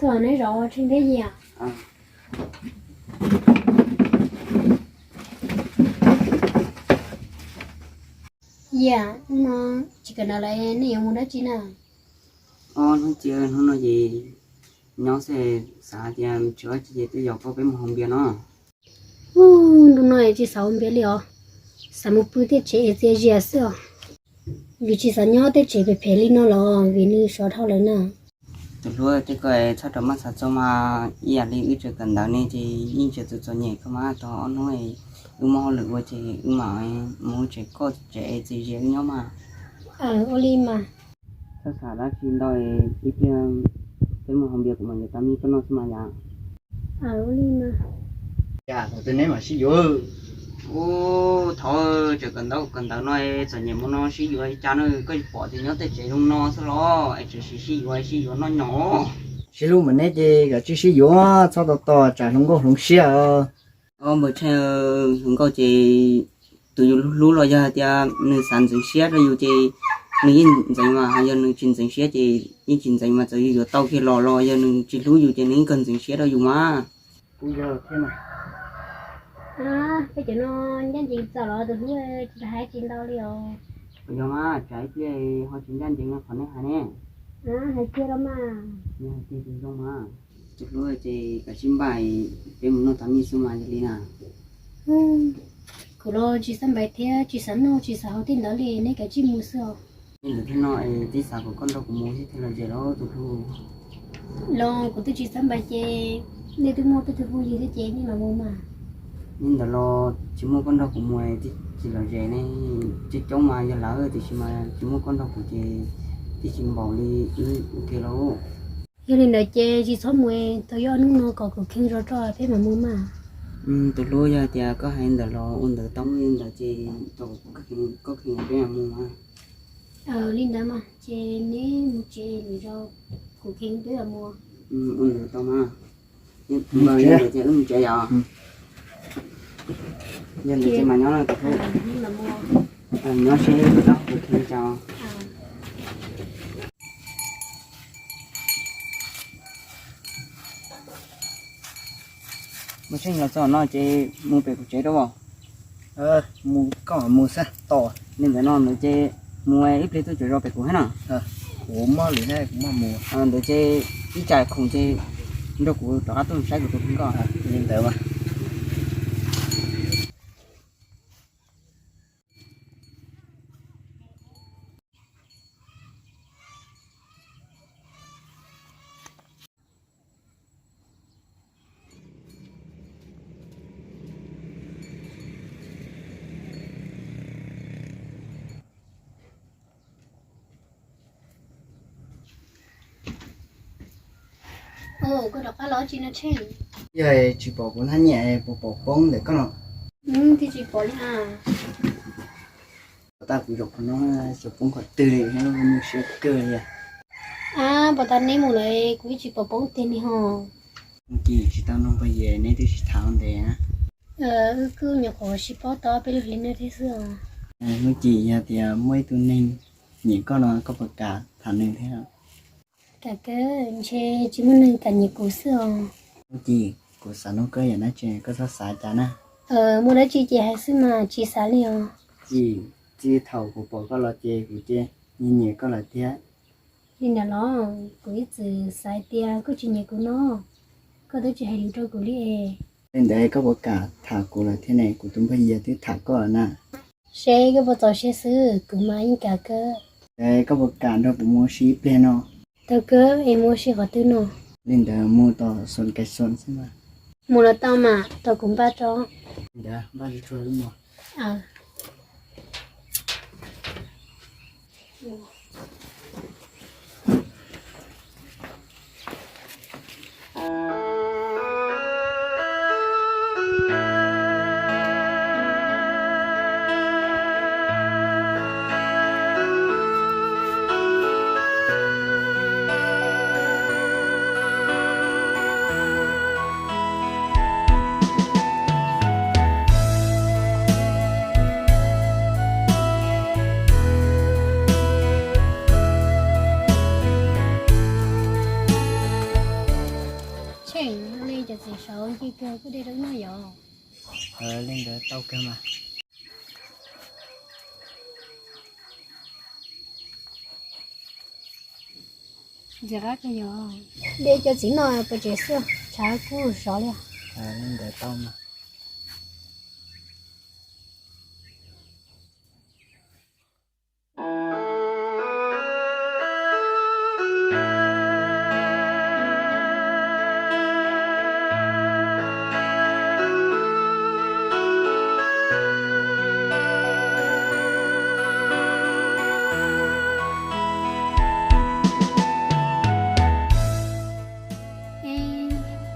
Thaum neb zov tsheej thiab yam. Yam, hnub no tsis kawm ntawv lawm, nej yuav mus dab tsi na? Ob hnub ci, hnub no ces nyob xwb, xav tias tsis ua dab tsi ces tuaj yos koj peb mus haus npias no. Hnub no tsis xav ua npias li os, xav mus pw tej tsev es txias zias xwb os. Vim tsis xav nyob tej tsev phem phem li no los vim nws sov dhau lawm na. Tus hlub, tej ko txhob rau maj xav txog mas, ib yam li wb tseem kawm ntawv ne ces yeej tseem txom txom nyem kawg mas, tau ob hnub wb muaj hauj lwm ua ces wb mam mus tsev koj tsev txias zias wb nyob mas. Ua li mas. Txhob xav dab tsi ntau, ib pliag peb mus haus npias kuv mam yuav tau me koj noj xwb mas yom. Ua li mas. Cas thaum twg neb mam sib yuav? Ub, thaum tseem kawm ntawv kawm ntawv no txom nyem mus no sib yuav li cas na, koj tsis pom tias nyob tej tsev zoo no xwb los es tseem sib yuav sib yuav noj nyob. Sib hlub mas neb ces kav tsij sib yuav, txhob tos tos tsam hluas nkauj hloov siab. Ob npawg Tsheej, hluas nkauj ces tus yus hlub los yog hais tias nws xav ntxeev siab rau yus ces nws yeej ntxeev mas, ho yog nws tsis ntxeev siab ces yeej tsis ntxeev mas, txawm yus yuav tau kiag los los yog nws tsis hlub yus ces nws yeej kawg ntxeev siab rau yus mas. Kuv yog thiab mas. Peb cov no ncaj ncees txawm los tus hlub, tsis hais tsis ntau li os. Kuv yog mas, tsam ib pliag ho tsis ncaj ncees qhov nej hais ne. Hais kiag los mas. Yog hais tiag ces zoo mas. Tus hlub ces kav tsij npaj, peb mus noj tas mij xwb mas yog li na. Kuv los tsis xav npais thiab tsis xav noj tsis xav haus tej ntawd li, neb kav tsij mus xwb os. Nej ntawd thiab no es twb xav kom koj nrog kuv mus thiab thiaj los ze los tus hlub. Los kuv twb tsis xav npais ces nej twb muaj tej tug phooj ywg thiab ces nej mam mus mas. Nej ntawd los tsis muaj koj nrog kuv mus twb tsis los ze ne. Coob coob mas yog lawv, tiam sis mas tsis muaj koj nrog kuv ces twb tsis npaum li wb ua ke lauj. Yog li ntawd ces tsis txhob mus, tau ib ob hnub no kom kuv kheej zog tso peb mam mus mas. Tus hlub, yog tias koj hais ntawd los ua ntawd tau, mus li ntawd ces koj kheej peb mam mus mas. Li ntawd mas ces neb mus tsev lwm zaus kuv kheej peb mam mus. Ua ntawd tau mas. Yog ntawd ces wb mus tsev yom. Yog ntawd ces mas nyob no tus hlub. Nyob seb koj tab kuv kheej tso. Mus tseem los txog no ces mus pem kuv tsev rau os. Mus koj mus xwb tos. Li ntawd no ntawd ces mus ib pliag tuaj cuam zos pem kuv thiab no. Kuv muaj lwm hnub kuv muaj mus. Ntawd ces ib tsam khoom ces nrog kuv rov qab tuaj saib kuv tus kheej nkoj. Li ntawd mas. Koj rov qab los tsis no Tsheej? Yog tsis pom kuv hnab nyiam puas pom poob ntawm koj no? Twb tsis pom li as. Pom tag kuv zaum qhov no, xyov poob qhov twg li, nws siab kawg li. Ab, pom tag neb mus lawm kuv yeej tsis pom poob tiag li ho. Hnub Ci, tsis tau nug npawg Yes neb twb sib tham ntev na. Wb kuj nyuam qhuav sib paub tau peb lub hlis no thiab xwb os. Hnub Ci, yog tias muaj ib tug neeg nyiam koj no koj puas kam tham nws thiab? Kam kawg, ntshe tsis muaj neeg kam nyiam kuv xwb os. Hnub Ci, kuv xav nug koj yam dab tsi koj txhob xav cas na. Muaj dab tsi ces hais xwb mas, tsis xav li os. Ci, txij thaum kuv pom koj los ces kuv cia li nyiam koj lawm thiab. Li ntawd los kuv ib txwm xav tias koj tsis nyiam kuv no, koj twb tsis hais lus rau kuv li es. Li ntawd koj puas kam tham kuv lawm thiab ne? Kuv tus npawg Yias twb tham koj lawm na. Seb koj puas txaus siab xwb, kuv mas yeej kam kawg. Es koj puas kam nrog kuv mus ua si ib pliag no? Tau kawg, es mus ua si qhov twg no? Li ntawd mus tom Xon Kais Xon xwb mas. Mus los tau mas, tos kuv npaj tso. Li ntawd npaj tsuag tsuag wb mus. Kuj de rau wb noj yom. Li ntawd tau kawg mas. Ntxim qab kawg yom. De cov txiv no pov tsev xwb, tshav kuj zov li. Li ntawd tau mas.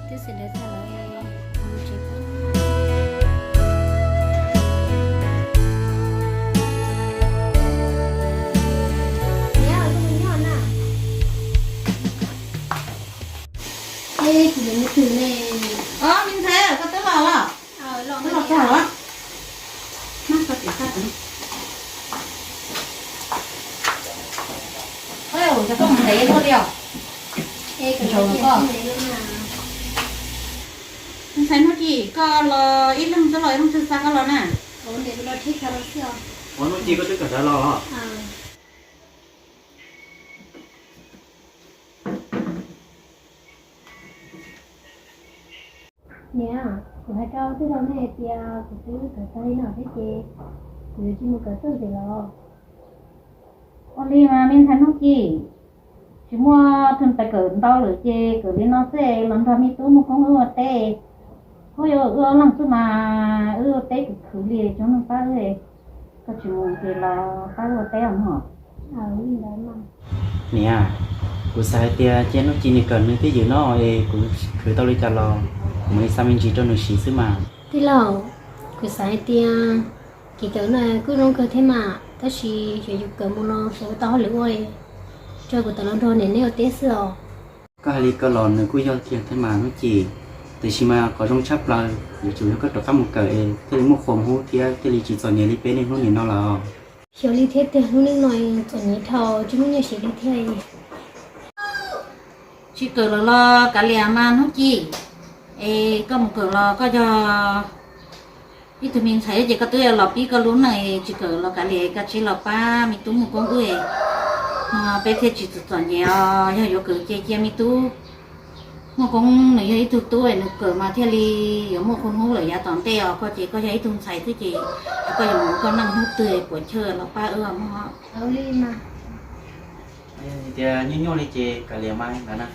Twb xav lawv txog lawm, mus tsev. Niam, kuv mus nyob na. Ej, kuv yuav mus twg ne? Os, me ntxhais, koj twb los los? Twb los txog los? Cov koj mus ntev luaj li os. Me ntxhais Hnub Ci, koj los ib leeg twb los ib leeg twg xa koj los na? Hnub Ci, koj twb kawm ntawv los? Niam, kuv hais rau twb rau nej hais tias kuv twb kawm tag li no thiab ces kuv yuav tsis mus kawm tuaj ntxiv los? Ua li mas me ntxhais Hnub Ci, tsis muaj tus pais kawm ntau lawm ces kawm li no xwb los nrog me tub Muaj Koob wb ua teb. Huab yuav wb ob leeg xwb mas wb ua teb khwv khwv li tsis muaj neeg pab wb. Koj tsis mus ces los pab wb ua teb os mog. Niam, kuv xav hais tias cia Hnub Ci nws kawm nws twj ywm no es kuv khwv tau li cas los kuv mam li xa me ntsis rau nws siv xwb mas. Tij laug, kuv xav hais tias kev kawm no kuj zoo kawg thiab mas, tab sis yog yus kawm mus no xyov puas tau hauj lwm ua, tso kuv tawm los nrog niam neb ua teb xwb os. Koj hais li ko los nws kuj yog tiag thiab mas Hnub Ci, tiam sis mas qhov zoo tshaj plaws yuav tsum yog koj rov qab mus kawm es thiaj li muaj qhua hub thiab thiaj li tsis txom nyem li peb niaj hnub nim no lawm. Xyov li thiab tiag, lub neej no txom nyem dhau tsis muaj nyiaj siv li thiab. Tsis kawm lawm los kav liam mas Hnub Ci, es koj mus kawm los koj yog ib tug me ntxhais ces koj twb los pib koj lub neej, tsis kawm los kav liam, koj cia li los pab me tub Muaj Koob wb no peb thiaj tsis txom nyem os. Yog yuav kawm ces cia me tub Muaj Koob nws yog ib tug tub nws kawm mas thiaj li yuav muaj qhua hub lawm yav tom ntej os. Koj ces koj yog ib tug ntxhais xwb ces koj yuav mus koj neej hnub twg puas chawj los pab wb mog. Tias nyuaj nyuaj li ces kav liam mas ntawd na.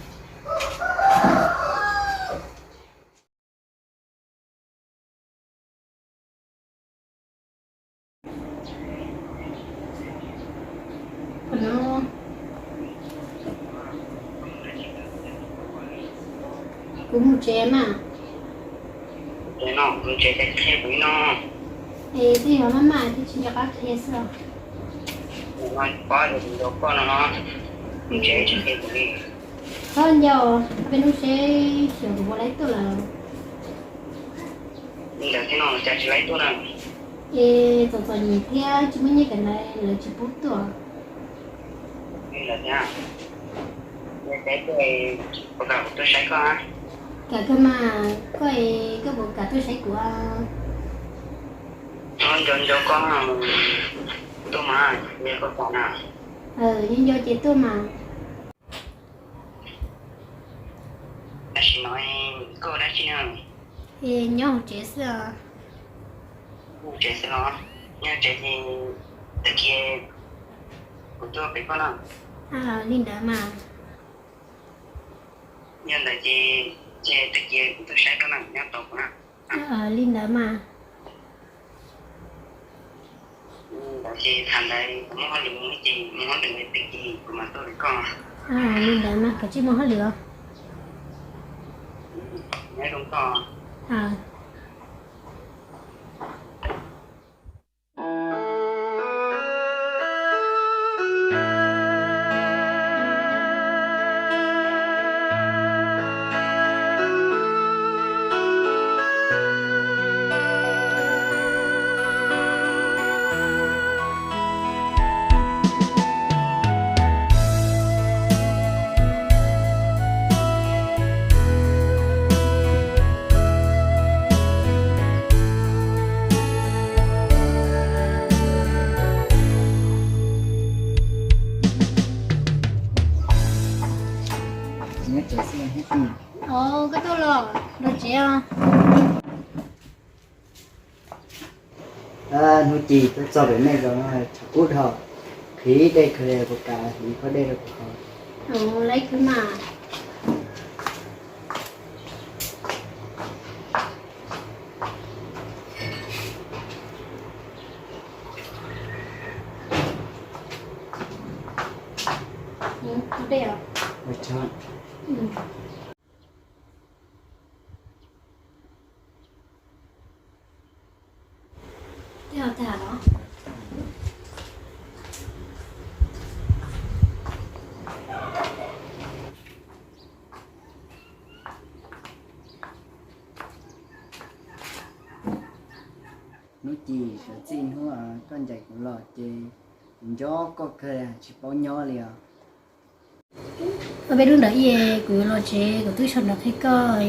Kuv mus tsev mas. Es twb yog maj maj thiab tsis nco qab qhia xwb os. Txhob nco, peb hnub seb xyov kuv puas laib tuaj lawm. Es txom txom nyem thiab tsis muaj nyiaj kawm ntawv lawv tsis pub tuaj. Kam kawg mas, koj es koj puas kam tuaj saib kuv? Nco nco koj, tuaj mas, nco koj kam na. Nco nco ces tuaj mas. Tam sim no koj ua dab tsi na? Nyob hauv tsev xwb os. Nyob hauv tsev xwb los? Nyob hauv tsev ces tag kis kuv tuaj pem koj na. Li ntawd mas. Yog ntawd ces, ces tag kis kuv tuaj saib koj na, nyob tos kuv na. Li ntawd mas. Ntawd ces tham ntawd kuv muaj hauj lwm mus ces mus hauj lwm, tag kis kuv mam tuaj pem koj. Li ntawd mas, koj tsis muaj hauj lwm os. Nyob zoo koj. Los tsev os. Hnub Ci, tuaj txog pem nej zos no tshav kub dhau, qhib dej kawg li, puas kam hliv khob dej rau kuv haus? Ua li mas. Hnub Ci, txij hnub koj ncaim kuv los ces kuv nco koj kawg, tsis paub nyob li os. Ob peb hnub ntawd kuv yuav los tsev, kuv twb sau ntawv qhia koj,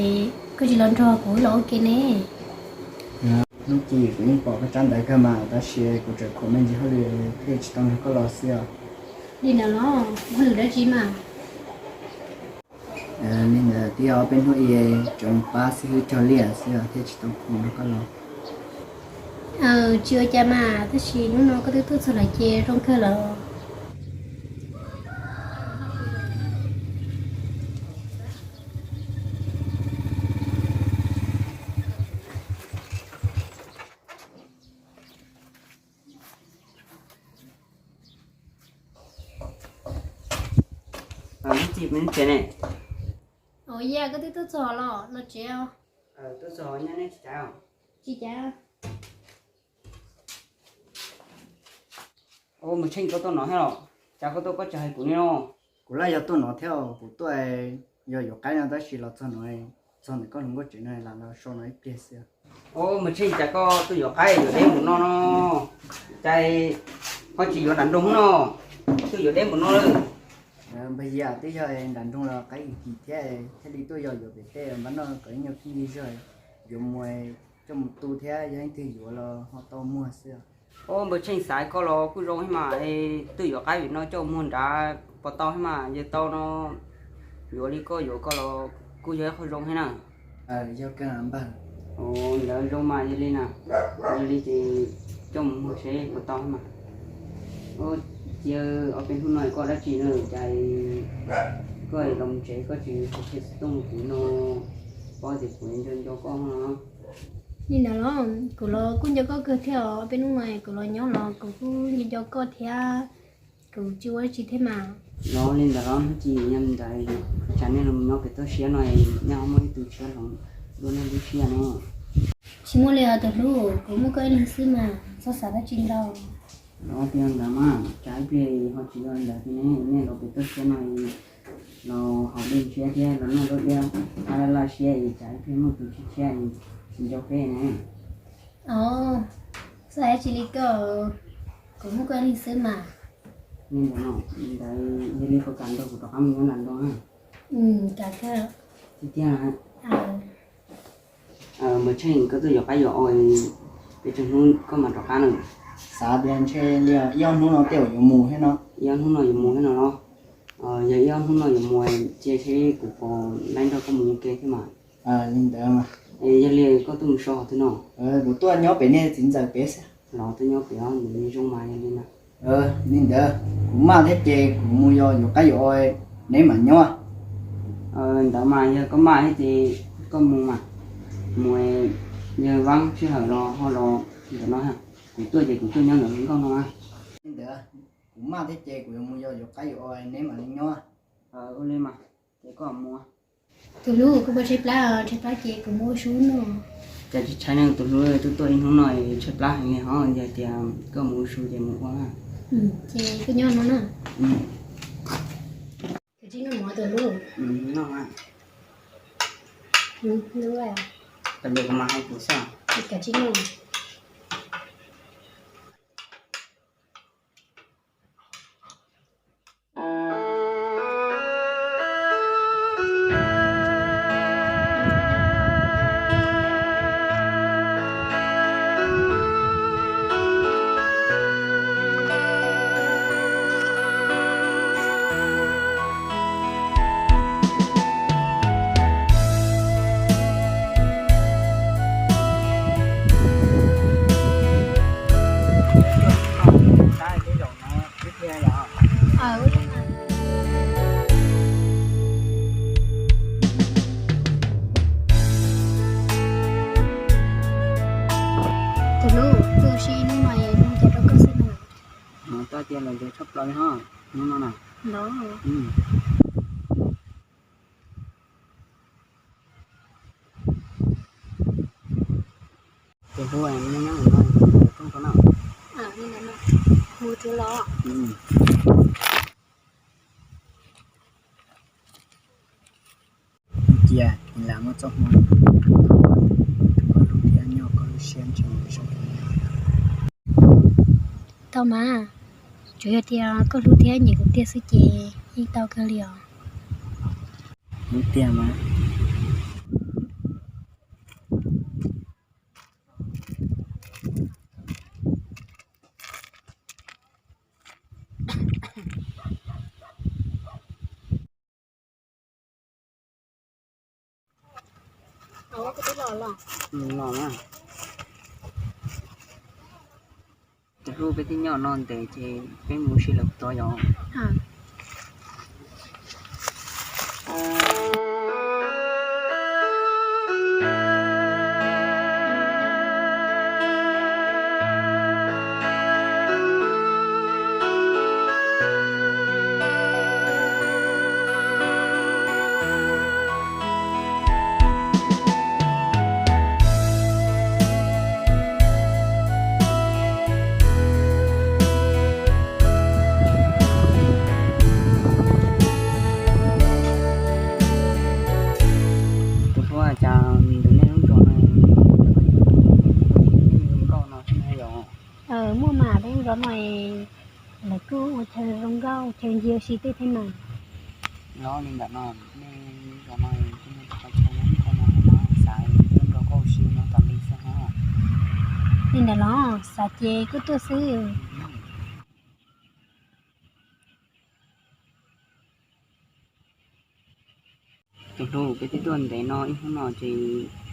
koj tsis los nrog kuv los ua ke ne. Hnub Ci, kuv yeej pom koj tsab ntawv kawg mas, tab sis kuv tseem khuam me ntsis hauj lwm thiaj tsis tau nrog koj los xwb os. Li ntawd los, hauj lwm dab tsi mas? Li ntawd twb yog ob peb hnub tseem pab xib hwb cog liaj xwb os, thiaj tsis tau khoom nrog koj los. Tsis ua cas mas, tab sis hnub no koj twb tuaj txog lawm ces zoo kawg lawm. Hnub Ci, peb tsev ne. Ua li koj twb tuaj txog los, los tsev os. Tuaj txog nyob ne, tsis cav? Tsis cav. Ua, Npawg Tsheej, koj tuaj no thiab los? Cas koj tuaj koj tsis hais kuv li no? Kuv laj yog tuaj no thiab, kuv tuaj yog yuav qaib no tab sis los txog no, txog ntawm koj hluas nkauj tsev no lam los so no ib pliag xwb. Ua, Npawg Tsheej, cas koj tuaj yuav qaib yuav deb npaum no no? Cas ho tsis yuav nram nroog no, tuaj yuav deb npaum no lawm? Npawg Yia, twb yog nram nroog los qaib kim kim thiab, thiaj li tuaj yog yuav pem tej npab noj kom ib nyuag khib ntsig zog, yuav mus coj mus tu thiab, yog leej twg yuav los ho tau muag xwb. Ua, Npawg Tsheej, xav koj los kuj zoo thiab mas, tuaj yuav qaib vim no coj muag nrad puas tau thiab mas, yog tau no yuav li koj yuav koj los kuj yog ib qho zoo thiab na. Yog kawg npawg. Ua, ntawd zoo mas, yog li na, yog li ces coj mus muag seb puas tau thiab mas. Ua, Ci, ob peb hnub no koj dab tsi na, cas koj los tsev koj tsis qhia xov tooj rau kuv no, paub tias kuv nco nco koj no. Li ntawd los, kuv los kuj nco koj kawg thiab os, ob peb hnub no kuv los nyob los kuv kuj nco nco koj thiab, kuv tsis ua dab tsi thiab mas. Los li ntawd los Hnub Ci, yog li ntawd tsam nej los nyob pem toj siab no, nej ho muaj ib tug tshiab hloov dua nej lub siab ne. Tsis muaj li os tus hlub, kuv muaj koj ib leeg xwb mas, txhob xav dab tsi ntau. Los twb yog ntawd mas, tsam ib pliag ho tsis yog li ntawd thiab ne, nej los pem toj siab no los haus dej ntshiab thiab los noj zaub iab, laj laj siab es tsam ib pliag muaj tus tshiab tshiab es tsis nco peb ne. Os, txhob hais dab tsi li koj, kuv muaj koj ib leeg xwb mas. Li ntawd no, ntawd yog li puas kam nrog kuv rov qab mus nyob nram nroog na? Kam kawg. Tiag tiag na. Npawg Tsheej, koj tuaj yuav qaib yuav os, peb tsawg hnub koj mam rov qab na? Xav tias ntshe li ib ob hnub no tej zaum yuav mus thiab no. Ib ob hnub no yuav mus thiab no los? Yog ib ob hnub no yuav mus, cia seb kuv puas laib nrog koj mus ua ke thiab mas. Li ntawd mas. Yog li koj tuaj mus so qhov twg no? Kuv tuaj nyob pem nej txiv ntxawm pem xwb. Los tuaj nyob pem os, ntawd zoo mas yog li na. Li ntawd, kuv maj thiab ces kuv mus yos yuav qaib yuav os, neb mam nyob. Ntawd mas yog koj maj thiab ces koj mus mas, mus, yog vaab sij hawm los ho los ntawm no, kuv tuaj ces kuv tuaj nyob ntawm nkauj no na. Li ntawd, kuv maj thiab ces kuv yuav mus yos yuav qaib yuav os, neb mam li nyob. Ua li mas, ces koj mus. Tus hlub, koj puas tshaib plab? Tshaib plab ces kuv mus ua su noj. Cas tsis tshaib ne tus hlub, twb tuaj ib hnub no tshaib plab heev li hos, yog tias koj mus ua su ces mus ua na. Ces koj nyob no na. Kav tsij noj mov tus hlub. Kav liam kuv mas hais kuv xwb. Kav tsij noj. Tiag los ntev tshaj plaws li ho, hnub no na. Ces hlub, nyob nyob no, rooj rau na. Mus tsuav los. Cia lam muaj txoj hmoo, koj hlub thiab nyob koj lub siab ntshe zoo. Tau mas, tsuas yog tias koj hlub thiab nyiam kuv tiag xwb ces yeej tau kawg li os. Hlub tiag mas. Los na. Tus hlub, peb twb nyob no ntev ces peb mus ua si lawm puas tau yom? Tus hlub, cas tus nej lub zos no, zoo nkauj no thiab yom? Muaj mas, peb lub zos no lawv kuj ua chaw zoo nkauj, chaw ncig ua si tej thiab mas. Los li ntawm no, nej lub zos no kuj muaj txoj qhov chaw zoo nkauj no, xav tuaj nrog koj ua si no tas li xwb ho. Li ntawd los xav ces kuj tuaj xwb. Tus hlub, peb twb tuaj ntev no, ib hnub no ces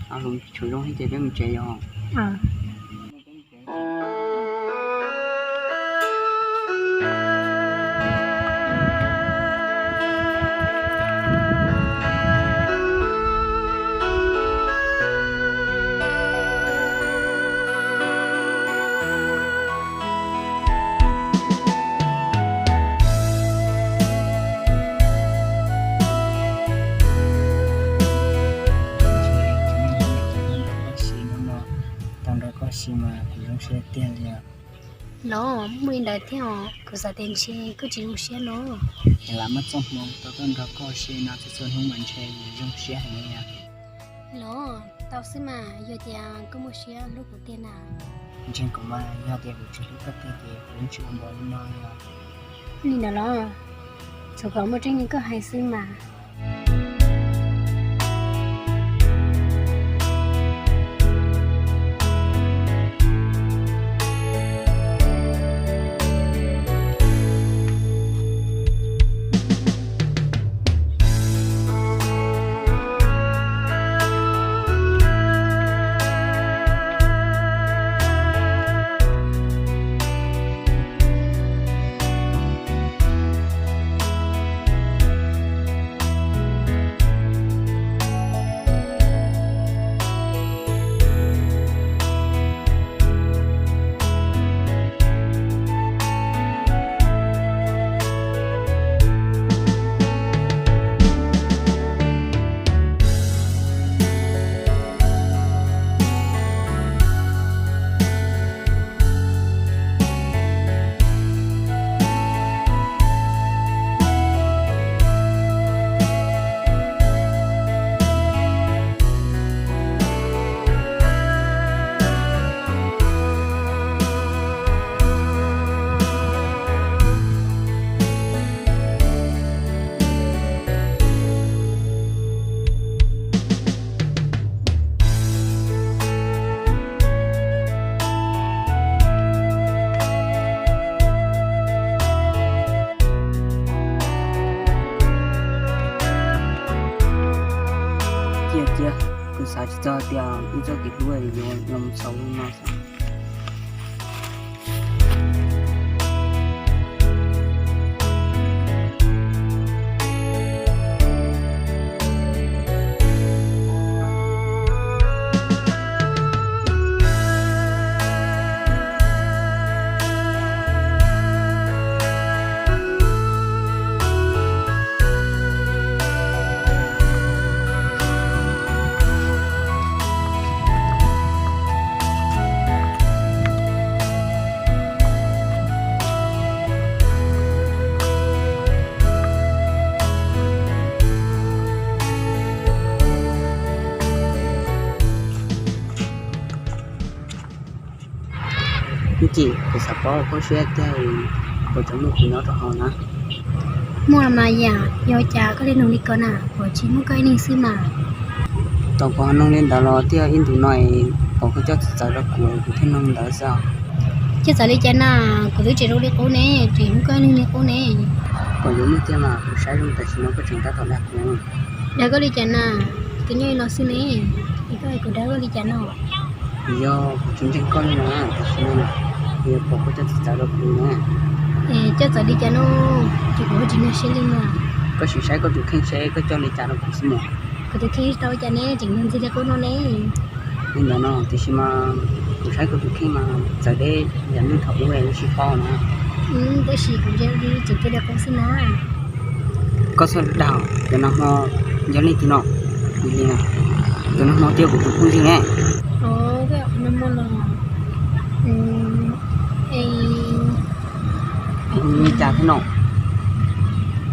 hluas tshuav zoo thiab ces peb mus tsev yom. Tau nrog koj ua si mas kuv zoo siab tiag li os. Los muaj li ntawd thiab os, kuv xav tias ntshe koj tsis zoo siab no. Ces lam muaj txoj hmoo tau tuaj nrog koj ua si no txhua txhua hnub mas ntshe zoo siab heev li os. Los tau xwb mas, yog tias koj muaj siab hlub kuv tiag na. Ntseeg kuv mas, yog tias kuv tsis hlub koj tiag ces kuv yeej tsis ua npaum li no li os. Li ntawd los, txhua kom muaj tseeb li koj hais xwb mas. Cia cia, kuv xav tsis txog tias wb txoj kev hlub yuav los xaus li no xwb. Cim, kuv xav paub koj siab tiag, puas tseem muaj kuv nyob rau hauv na? Muaj mas yam, yog cas koj li nug li ko na, puas tsis muaj koj ib leeg xwb mas? Tau kuv ho nug li ntawd los twb yog ib ntus no es pom koj coj txawv txawv rau kuv, kuv thiaj nug ntawd xwb. Coj txawv li cas na? Kuv twb tseem zoo li qub ne, tseem muaj koj ib leeg li qub ne. Kom yuav muaj tiag mas, kuv saib zoo tam sim no koj tseem tab tom dag kuv. Dag koj li cas na? Kuv nyob li no xwb ne, es koj hais kuv dag koj li cas no? Yog kuv tsis ntseeg koj li no, tam sim no kuv yuav pom koj coj txawv txawv rau kuv na. Coj txawv li cas no? Ces kuv tsis nkag siab li no. Koj sim saib koj tus kheej seb koj coj li cas rau kuv xwb mas. Kuv tus kheej tau cas ne, tseem nug ntxiv li qub no ne. Li ntawd no tiam sis mas kuv saib koj tus kheej mas txawv deb yam li thaum ub es wb sib paub na. Tab sis kuv ntsia li tseem cia li qub xwb na. Koj txhob dag, cov nag hmo, yog leej twg no? Li, cov nag hmo twb yog kuv tus phooj ywg ne. Nag hmo los, li cas thiab no?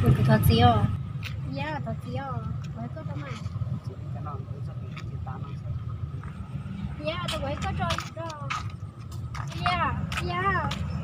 Kuv thov txim os. Yog thov txim os, kuv hais koj rau mas. Yog, kuv hais koj rau, yog, yog.